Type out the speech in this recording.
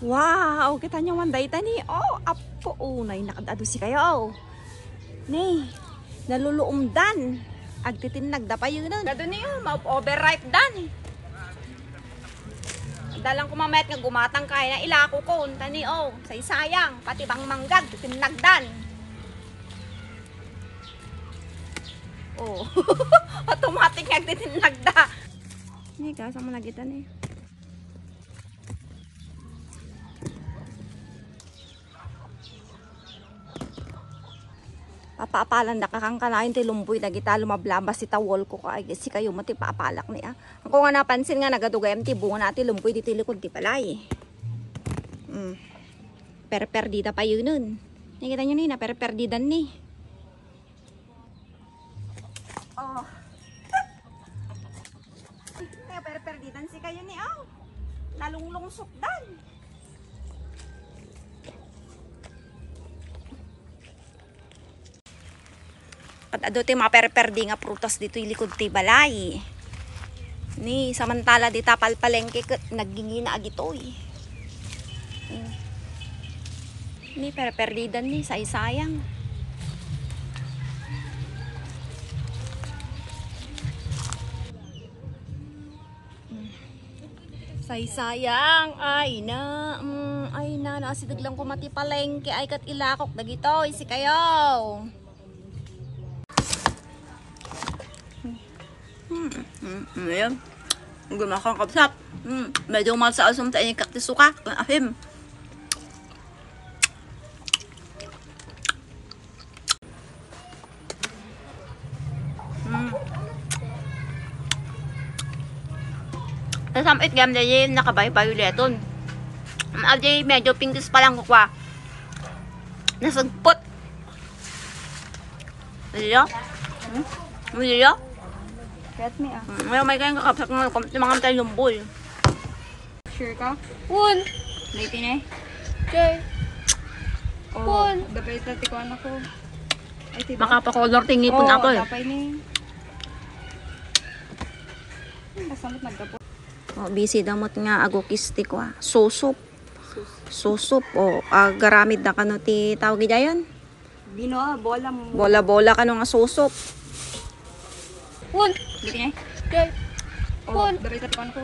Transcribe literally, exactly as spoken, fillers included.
Wow, kita nyo man dayta ni. Oh, apo, unay nakadado si kayo. Ni, naluluomdan. Agtitinnagda pay yun. Dado ni, oh, ma-overripe dan. Dalang kumamayat nga gumatang kaya na ilako ko. Tani, oh, saysayang. Pati bang manggag, titinnagdan. Oh. Automatic nga agtitinnagda. Ni, kasa mo lagi tani. Papaapalan da ka kan kanayon ti lumboy dagita lumablabas ita wall ko ka, ay, si kayo mo ti paapalak ni, ah. Ako nga napansin nga nagadugayam ti bunga na ti lumboy dito likod ti balay. Mm. Perperdida pa yun nun. Nakita nyo ni, naperperdidan ni. Oh. Naperperdidan si kayo ni, oh. Nalunglungsok dan. Ket adu ti maperperdi nga prutas ditoy likod ti balay. Ni, samantala dita palpalengke ket nagingina agitoy. Mm. Ni, perperdidan ni, saysayang. Mm. Saysayang, ay na, mm, ay na, naasideg lang ko mati palengke, ay ket ilakok dagitoy, si kayo. Hmm, hmm, hmm, ayan. Gumakang kabsat. Hmm, medyo malsa asam ta inikak ti suka. Ang asim. Hmm. Tasam it gam dahil nakabaybayo leton. Ang adi medyo pintis pa lang kukwa. Nasagpot. Lilo? Hmm? Lilo? Ket mi, ah. Hmm, may, may kayang kakapsat nga, kum-, tumangam tayo lumboy. Sure ka? Kun. Dito na eh. Okay. Oh, kun. Dabay ta ti kuan ako. Ay, diba? Makapakolor ti ngipon ako eh. Tapay ni. Hmm, kasamot nagkapot. Oh, busy damot nga agukis ti kua. Susup. Susup. Oh, agaramid na kano ti tawag idayon? Bino, bola mo. Bola-bola kano nga susup. Kun. Dito na eh. Okay. Oh, kun. Dabay ta ti kuan ko.